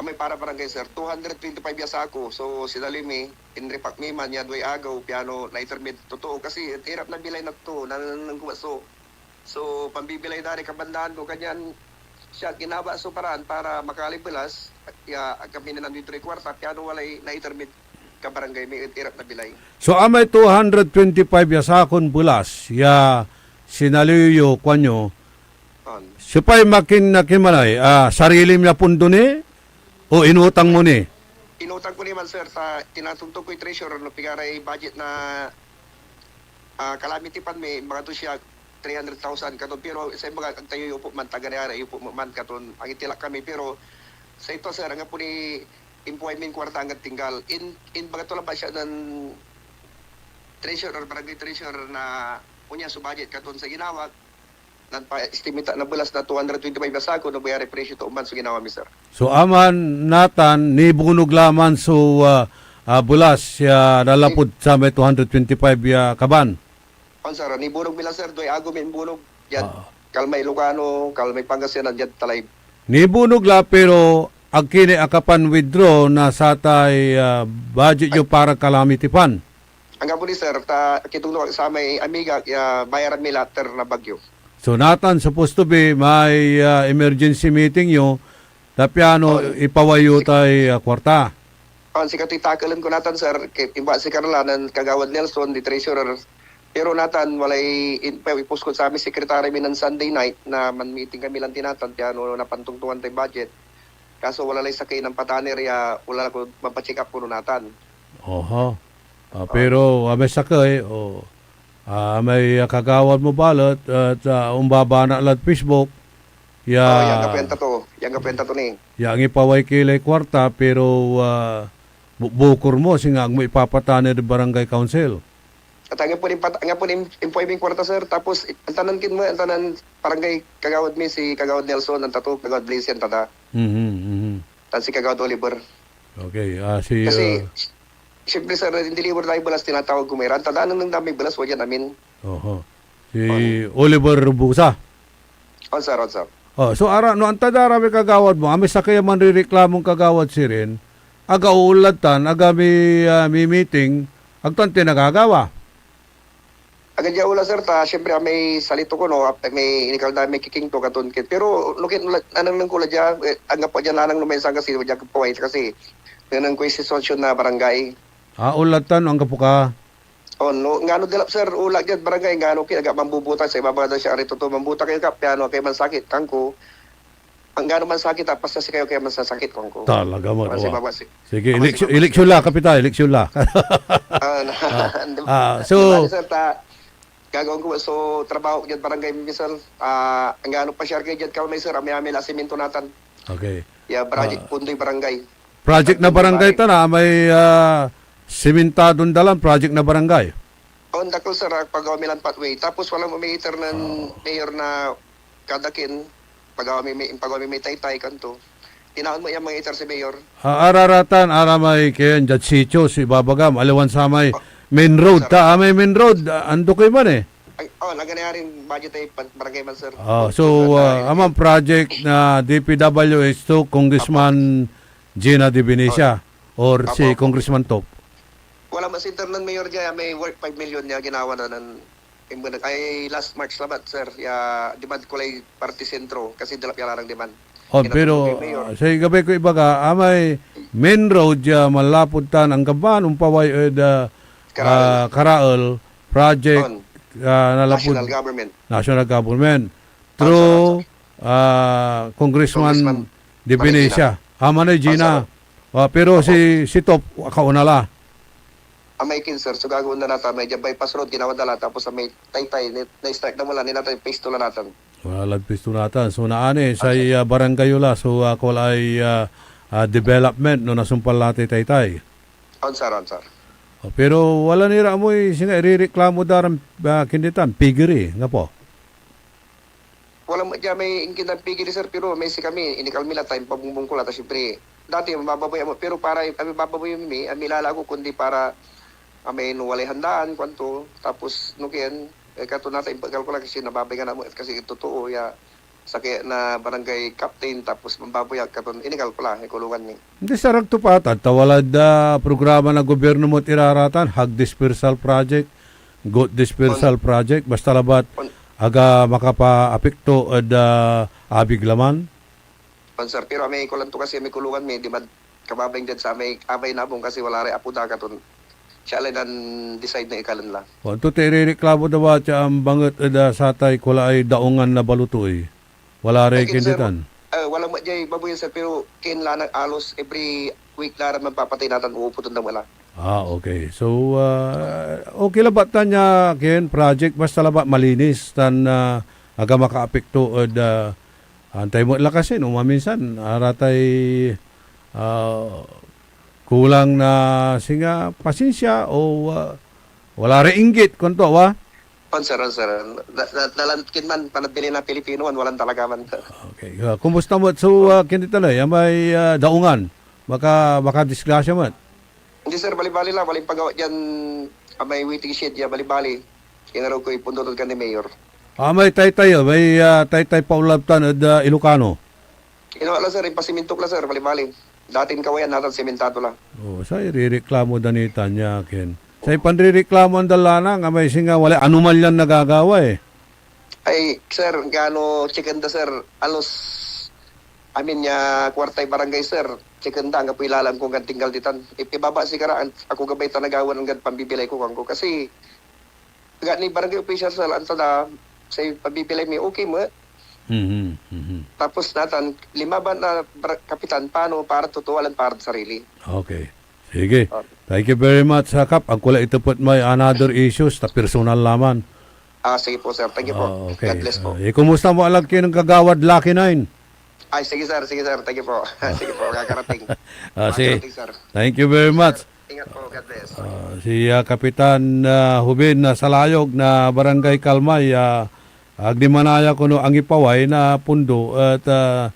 Amay para barangay, sir, two hundred twenty-five ya sako. So, sinali mi, inrepack mi man ya duay agew, piano naiter mid totoo. Kasi irap na bilay na to, nan-, nan-, so, So, pambibilay da ray kabandaan ko, kanyan siak ginawa so paraan para makalibelas, ya ag kami nanandoy troy kuarta, piano walay naiter mid kabarangay mi ed irap na bilay. So, amay two hundred twenty-five ya sakon belas ya sinaliw yo, kuanyo, On. Siopay makin-, nakinmanay, ah, sarili mi a pondo ni o inutang mo ni? Inutang ko ni man, sir, ta tinatugtog koy treasurer no pigaray budget na ah, calamity fund, may mga to siya three hundred thousand katon, pero say mga ag tayo yupo man, taga Nayara, yupo man katon, angitilak kami, pero say to, sir, anggapo ni impuay min kuarta anggad tinggal. In, in baga to labat siya nen treasurer, barangay treasurer na onya so budget katon sa ginawak, nanpa-estimate na belas na two hundred twenty-five a sako, no, bayari presyo to, man so ginawa mi, sir. So, aman natan, nibunog la man so, ah, ah, belas ya nanlapud samay two hundred twenty-five ya kaban? On, sir. Nibunog mi la, sir. Duay agew mi imbunog. Diad Ah. Kalmay Ilocano, Kalmay Pangasinan, diad Talay. Nibunog la, pero ag ki ni akapan-withdraw na satay, ah, budget yo Ag- para calamity fund? Anggapo ni, sir, ta kitugtog ak samay amiga, ya bayaran mi la ter na bagyo. So, natan, supposed to be, may, ah, emergency meeting yo, ta piano Oh, ipaway yo sik-, tay, ah, kuarta. Oh, sikatoy takelen ko natan, sir, ki-, imba si Carla nen Kagawad Nelson, di treasurer. Pero natan, walay in-, pa-, ipost kod samay sekretaryo mi nen Sunday night na man-meeting kami lanti natan, piano napantungtungan tay budget. Kaso wala lay sakey nen Pataner ya wala la ko mapacheck up kono natan. Oho. Ah, Oh. Pero, ah, may sakey, o, ah, may, ah, kagawad mo balet, et, ah, ombabana lad Facebook, ya Oh, yang kapuenta to. Yang kapuenta to ni. Ya angipaway ki lay kuarta, pero, ah, bu-, bukor mo, singa agmo ipapatan ed barangay council. At anggapo ni pat-, anggapo ni im-, impuay min kuarta, sir. Tapos, i-, antanan kin mo, antanan barangay kagawad mi, si Kagawad Nelson, anta to, Kagawad Blaze, anta da. Mhm, mhm. Tan si Kagawad Oliver. Okay, ah, si, Kasi, ah, si-, siyempre, sir, in-deliver tayo belas, tinatawag ko may ran. Tandaan nung dami belas, wajan amin. Oho. Si On. Oliver Busa. On, sir, on, sir. Oh, so, ara, no, anta da ra may kagawad mo, amay sakey a manrireklamon kagawad sirin, aga oolad tan, aga mi-, ah, mi-meeting, agtan ti nagagawa. Agad ya ola, sir, ta siyempre, amay salito ko, no, ap-, may inikal da may kiking to, katon kit. Pero, no, kin-, la-, nanengneng ko la dia, eh, anggapo dia nanang no may sangkasi, dia ko po, eh, kasi, nanengneng koy sitwasyon na barangay. Ah, ola tan, anggapo ka? Oh, no, ngano delap, sir, ola diad barangay, ngano kin, aga, mambubutang, sa ibaba da siya, ari, totoo, mambutang kayo, Kap, piano, kay mansakit, kangko. Anggano man sakit, ah, basta sikayo kay mansasakit, kuanko. Talaga man, Kasi wa. Baba si-, Sige, baba eleksyon, si eleksyon la, Kapitay, eleksyon la. Ah, na, Ah, di ba? Ah, so Di ba, sir, ta, gagawan ko, so, trabaho ko diyan barangay, sir. Ah, anggano pa siya kay diyan kamay, sir, amay-amay la simento natan. Okay. Ya, project Ah, pundoy barangay. Project na At barangay bahay. ta na, may, ah, simentadon dalan, project na barangay. On dakel, sir, ah, pagawa mi lan pathway. Tapos wala mo may iter nen Oo. mayor na kada kin, pagawa mi may, pagawa mi may taytay, kanto. Tinaon mo yan mga iter si mayor. Ah, araratan, aramay kayan, diad sitio, si babagam, aliwan samay Oh, main road, sir. ta, ah, may main road, ah, ando kayo man eh. Ay, oh, naganayarin budget ay pa-, barangay man, sir. Oh, Kung so, sir, ah, na- amang project na D P W H two, Congressman Gina De Venecia, Oh. or si Apo, apo. Congressman Top? Wala mas internet mayor dyan, may work five million niya ginawa na nan, imbeneg-, ay last March labat, sir. Ya, demand ko lay party sentro, kasi dalap ya larang demand. Oh, Kinatulog pero, yung mayor. ah, say gabay ko ibaga, amay main road ya manlapud tan anggaman, ompaway ed, ah, Karael. ah, Karael, project, On. ah, nanlapud National government. National government. On, sir, on, Through, sir. ah, Congressman Congressman De Venecia. Venecia. Ah, Manay Gina. On, sir. Ah, pero Opo. si, si Top, kauna la. amay kin, sir, so gagawaen da natan, may diad bypass road, ginawa da la, tapos amay Taytay, ni-, na-start da mo la, ni natan, phase two la natan. Wala lad phase two natan. So, naani, Ah, say, sir. ah, barangay yo la, so, ah, walay, ah, ah, development, no, nasumpal la tay Taytay. On, sir, on, sir. Oh, pero wala ni ra amoy singa irereklamo da ran, ah, kinditan, piggery, nga po. Wala mo dia may inkintan piggery, sir, pero may sikami, inikal mi la, ta impabungbung ko la, ta siyempre, dati, mabababoy amo, pero para, ami bababoy mi, ami lalago, kundi para, amin, walay handaan, kuanto, tapos, no ken, eh, kato natan, impakal ko la, kasi nababay nga na mo, kasi totoo, ya, sakey na barangay captain, tapos mambaboy ak, katon, inikal ko la, ikulungan mi. Hindi, sarag to pa, ta walad, ah, programa na gobyerno mo't iraratan, hog dispersal project, goat dispersal On- project, basta labat On- aga makapaapekto ed, ah, abig laman. On, sir, pero amay kulanto kasi, amay kulungan mi, di mad-, kababaing diad sa amay abay nabong kasi wala ray apo da katon. Siya lay nan-decide na ikalen la. O, anto ti irereklamo da ba, tya, ambanget ed, ah, satay kulaay daungan na balotoy? Wala ray Ay, kin, sir, kinditan. Ah, wala mo diay baboy, sir, pero kin la nag alos every week la ra manpapatay natan, uupot da mo la. Ah, okay. So, ah, okay labat tan ya, ken project, basta labat malinis tan, ah, aga makaapekto ed, ah, antay mo la kasi, no, maminsan, aratay, ah, kulang na singa pasensia o, ah, wala ray inggit, kuanto, wa? On, sir, on, sir. Na, na, nalankin man, panabili na Pilipino, on, walan talaga man. Okay. Ah, kumusta mo so, ah, kinditan, eh, amay, ah, daungan? Maka-, makadisgrasya met. Hindi, sir, bali-bali la, walay pagawa dian, amay waiting shed ya, bali-bali. Inaraw koy pondo tod kan ni Mayor. Ah, may taytay, oh, may, ah, taytay paulab tan ed, ah, Ilocano. Inawa la, sir, impasiminto la, sir, bali-bali. Datin kawayan, natan simentado la. Oh, say irereklamo da nitan ya, ken. Say panrereklamo da lanang, amay singa walay anomalyan nagagawa, eh. Ay, sir, gano chicken da, sir, alos amin ya kuartay barangay, sir. Chicken da, anggapoy lalam ko, anggan tinggal ditan. Ip-, ibaba sikara, an-, ako gabay ta nagawan anggad pambibilay ko, kuanko. Kasi, ga ni barangay official, sir, anta da, say pambibilay mi, okay mo. Mhm, mhm. Tapos natan, limaban na bar-, kapitan, pano, para totoo, alan para sarili. Okay. Sige. Okay. Thank you very much, ah, Kap. Agko la itepet may another issues, ta personal laman. Ah, sige po, sir. Thank you po. Ah, okay. God bless po. Ah, eh, kumusta mo alag ken kagawad Lucky Nine? Ay, sige, sir. Sige, sir. Thank you po. Ah. Sige po, makakarating. Ah, sige. Makakarating, sir. Thank you very much. Ingat po. God bless. Ah, si, ah, Kapitan, ah, Jubin na Salayog na Barangay Kalmay, ah, agdi manaya kono angipaway na pondo et, ah,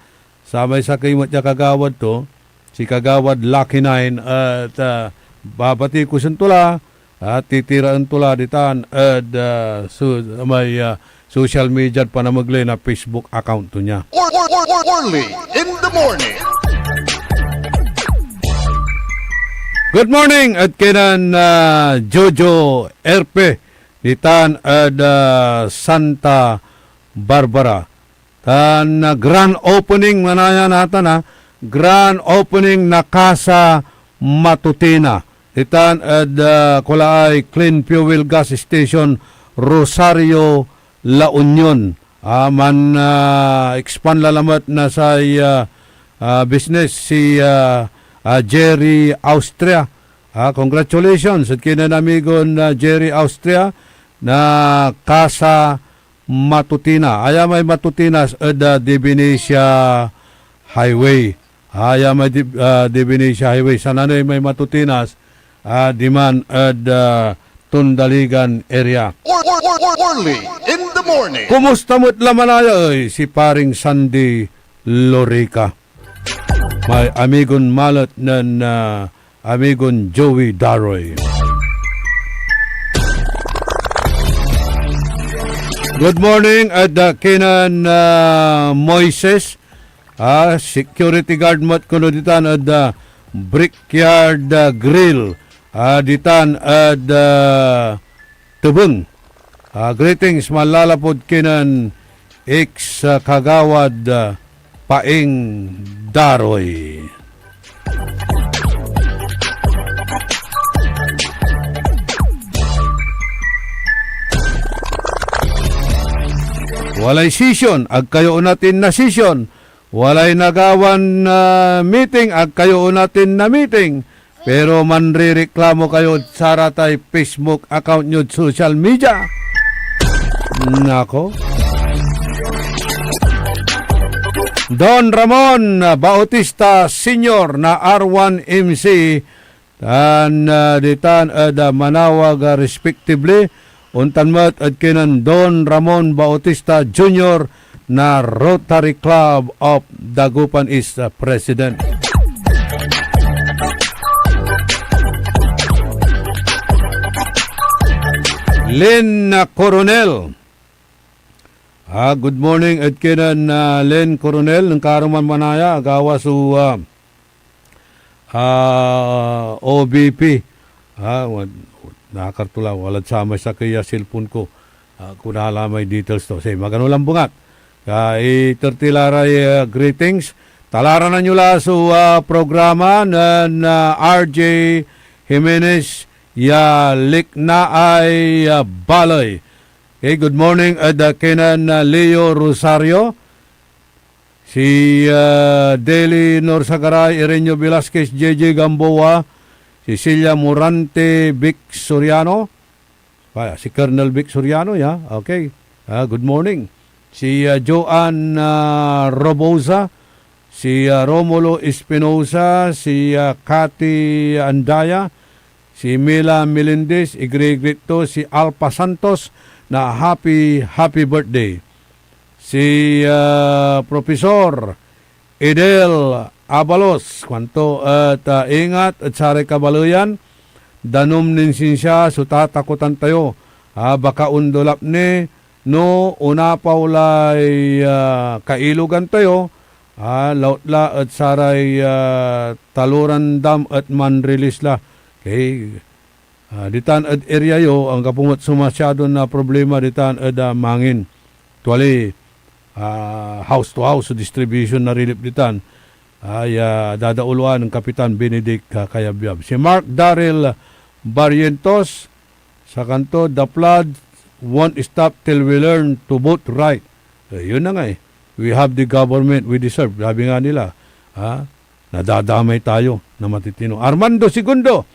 samay sakey met ya kagawad to, si Kagawad Lucky Nine, et, ah, babati ko sen to la, ah, titiraen to la ditan ed, ah, so, may, ah, social media ed panamegley na Facebook account to nia. Or, or, or, or, Orly in the morning. Good morning, et kinen, ah, Jojo Erpe, ditan ed, ah, Santa Barbara. Tan, ah, grand opening, manaya natan, ah, grand opening na Casa Matutina. Ditan ed, ah, kulaay Clean Fuel Gas Station, Rosario, La Union. Ah, man, ah, expand la lamet na say, ah, ah, business si, ah, ah, Jerry Austria. Ah, congratulations ed kinen amigon, ah, Jerry Austria na Casa Matutina. Aya may Matutinas ed, ah, Divinesia Highway. Aya may Div-, ah, Divinesia Highway. Sananey may Matutinas, ah, diman ed, ah, Tundaligan area. Or, or, or, or, Orly in the morning. Kumusta met la manaya ey si paring Sandy Lorica? May amigon malet nen, ah, amigon Joey Daroy. Good morning, ed, ah, kinen, ah, Moises. Ah, security guard met kono ditan ed, ah, Brickyard, ah, Grill. Ah, ditan ed, ah, Tebeng. Ah, greetings, manlalapud kinen ex, ah, kagawad, ah, Paing Daroy. Walay session, ag kayo onatin na session. Walay nagawan, ah, meeting, ag kayo onatin na meeting. Pero manrereklamo kayod saratay Facebook account nyod social media. Nako. Don Ramon Bautista Senior na R one M C, tan, ah, ditan ed, ah, Manaoag, ah, respectively, ontan met ed kinen Don Ramon Bautista Junior na Rotary Club of Dagupan East, ah, President. Lynn, ah, Coronel. Ah, good morning ed kinen, ah, Lynn Coronel. Nen karuman manaya, agawa so, ah, ah, O B P. Ah, wa-, nakar to la, walad samay sakey a cellphone ko. Ah, kunala may details to. Say, magano lang bungat. Ah, iter ti la ray, ah, greetings. Talaranan yo la so, ah, programa nen, ah, R J Jimenez ya Liknaay, ah, Baley. Okay, good morning ed, ah, kinen, ah, Leo Rosario, si, ah, Deli Norsagaray, Irenio Velasquez, J J Gamboa, Cecilia Morante, Vic Soriano, ah, si Colonel Vic Soriano, ya. Okay. Ah, good morning. Si, ah, Joan, ah, Robosa, si, ah, Romulo Espinosa, si, ah, Cathy Andaya, si Mila Melendez, igre-greet to si Alpha Santos na happy, happy birthday. Si, ah, Profesor Edel Abalos, kuanto et, ah, ingat ed saray kabaleyan, danum nin sinsia so tatakotan tayo. Ah, baka ondulap ni no onapaw lay, ah, kailogan tayo, ah, lautla et saray, ah, taloran dam et man-release la. Okay? Ah, ditan ed area yo, anggapo met so masiadon, ah, problema ditan ed, ah, mangin. Tuali, ah, house to house so distribution na relief ditan. Ay, ah, dadauluan nen Kapitan Benedict, ah, Cayabyab. Si Mark Daryl Barrientos, sa kanto, "The flood won't stop till we learn to vote right." Eh, yun na nga eh. "We have the government we deserve," sabi nga nila. Ha? Nadadamay tayo na matitino. Armando Segundo,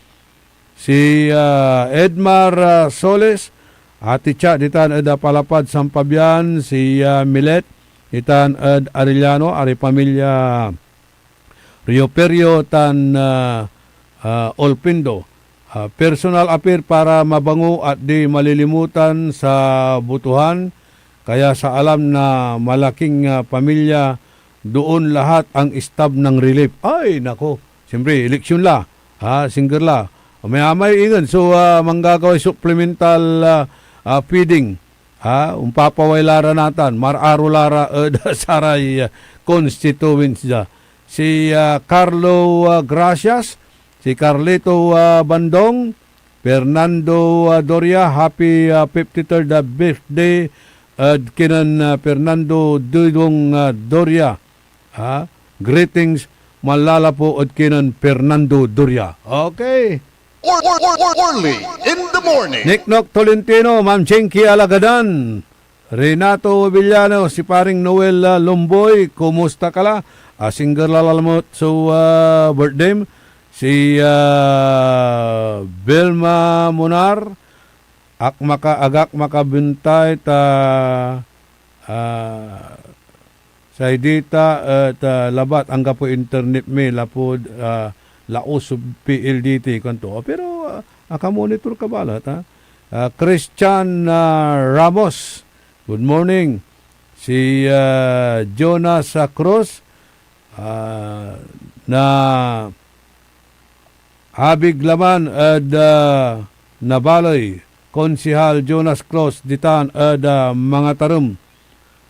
si, ah, Edmar, ah, Soles, Ate Cha, ditan ed, ah, Palapad, San Fabian, si, ah, Milet, ditan ed Arellano, ari pamilya Rio Perio tan, ah, ah, Olpindo. Ah, personal appeal para mabango at di malilimutan sa botohan, kaya sa alam na malaking, ah, pamilya, doon lahat ang staff ng relief. Ay, nako. Siyempre, eleksyon la. Ha, singger la. Mayamay ingen so, ah, manggagaway supplemental, ah, ah, feeding. Ha, ompapaway la ra natan, mararo la ra ed saray, ah, constituents da. Si, ah, Carlo, ah, Gracias, si Carlito, ah, Bandong, Fernando, ah, Doria, happy, ah, fifty-third, ah, birthday ed kinen, ah, Fernando Dudong, ah, Doria. Ha? Greetings, manlalapu ed kinen Fernando Doria. Okay. Or, or, or, or, early in the morning. Niknok Tolentino, Ma'am Chinky Alagadan, Renato Villano, si paring Noel, ah, Lomboy, kumusta ka la? Ah, singger la lalamot so, ah, birthday. Si, ah, Vilma Munar, ak maka-, agak makabentay ta, ah, say dita et, ah, labat anggapoy internet mi lapud, ah, laus so P L D T, kuanto. Pero, ah, akamonitor ka balet, ha? Ah, Christian, ah, Ramos, good morning. Si, ah, Jonas, ah, Cruz, ah, na Abig laman ed, ah, Nabaley, Konsehal Jonas Cruz ditan ed, ah, Mangatarem.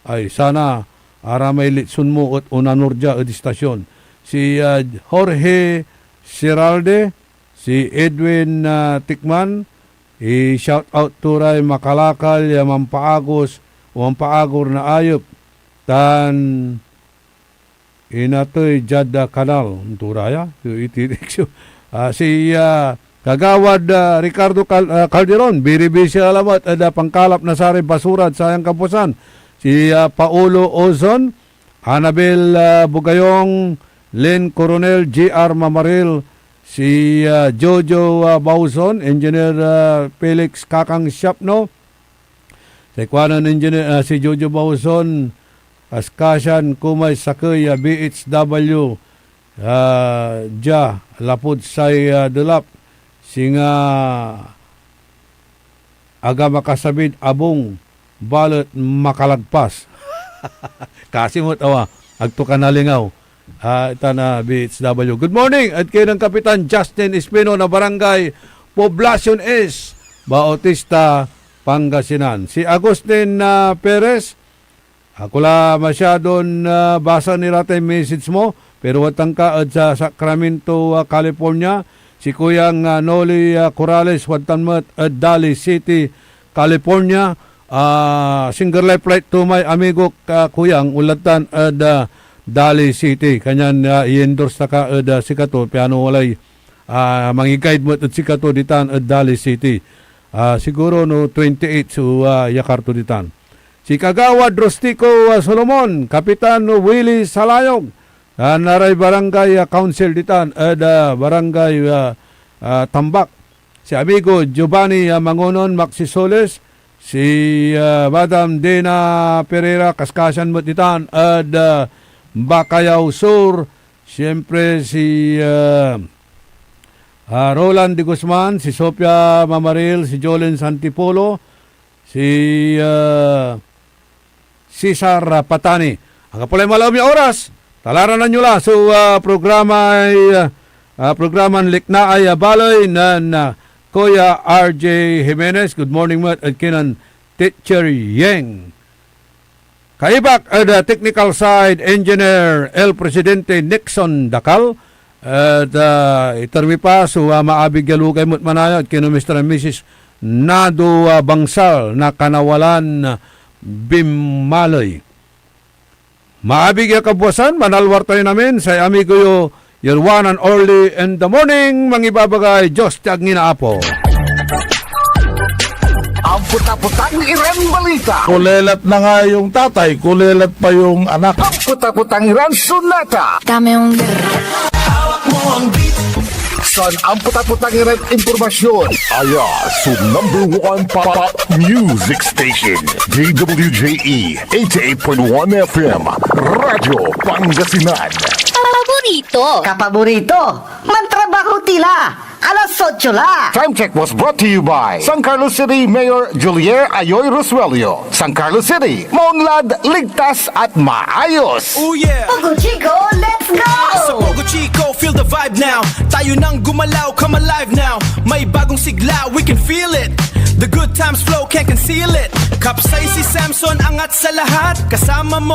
Ay, sana aramay litson mo et onanor dia ed istasyon. Si, ah, Jorge Siralde, si Edwin, ah, Tikman, i-shout out to ray makalakal ya mampaagos o mampaagor na ayep, tan inatey diad, ah, kanal. Onto ra ya, so iti, ah, si, ah, Kagawad, ah, Ricardo Cal-, ah, Calderon, biri-bisi la lamet ed, ah, pankalap na saray basura ed sayan kampusan. Si, ah, Paolo Ozon, Anabel, ah, Bugayong, Len Coronel, J R Mamaril, Si, ah, Jojo, ah, Bauson, Engineer, ah, Felix Kakang Siapno. Say kuanen Engineer, ah, si Jojo Bauson, kaskasian ko may sakey a B H W, ah, dia lapud say, ah, delap. Singa aga makasabid abung, balet makalagpas. Kasi met awa, agto ka nalingaw. Ah, itan a B H W. Good morning, ed kinen Kapitan Justin Espino na Barangay Poblacion East, Bautista, Pangasinan. Si Agustin, ah, Perez, ako la masyadon, ah, basa ni ratay message mo, pero wadtan ka ed sa Sacramento, ah, California. Si Kuyang, ah, Noli, ah, Corrales, wadtan met ed Daly City, California. Ah, single life flight to may amigo, ah, Kuyang, onlad tan ed, ah, Daly City. Kanyan, ah, i-endorse ta ka ed, ah, sikato, piano walay, ah, mangi-guide met ed sikato ditan ed Daly City. Ah, siguro no twenty-eight so, ah, yakar to ditan. Si Kagawad Rustico, ah, Solomon, Kapitan Willie Salayog, ah, naray barangay, ah, council ditan ed, ah, barangay, ah, ah, Tambak. Si amigo Giovanni, ah, Mangonon, Maxi Soles, si, ah, Madam Dena Pereira, kaskasian met ditan ed, ah, Bacayao Sur. Siyempre, si, ah, ah, Roland de Guzman, si Sofia Mamaril, si Jolens Antipolo, si, ah, Cesar, ah, Patani. Anggapo lay malaem ya oras, talaranan yo la so, ah, programay, ah, ah, programan Liknaay, ah, Baley nen, ah, Kuya R J Jimenez. Good morning met ed kinen Teacher Yeng. Kaibak ed, ah, technical side, Engineer El Presidente Nixon Dacal. Et, ah, iter mi pa so, ah, maabig ya lugay met manaya ed kinen Mister and Missus Nado, ah, Bangsal na Kanawalan, Bimaley. Maabig ya kabuasan, manalwar tayon amin, say amigo yo, your one and only in the morning, mangibabagay, Diyos ti agngina Apo. Ampot-apotang iran balita. Kulelat na nga yung tatay, kulelat pa yung anak. Ampot-apotang iran sonata. Dame yung San ampot-apotang iran impormasyon. Aya so number one pop music station, D W J E eighty-eight point one F M, Radyo Pangasinan. Paborito. Kapaborito. Mantrabaho tila. Alas otso la. Time check was brought to you by San Carlos City Mayor Julier Ayoy Rosuelio. San Carlos City, maunlad, ligtas at maayos. Oh yeah! Pogo Chico, let's go! Sa Pogo Chico, feel the vibe now. Tayo nang gumalaw, come alive now. May bagong sigla, we can feel it. The good times flow, can't conceal it. Kapsay si Samson, angat sa lahat. Kasama mo,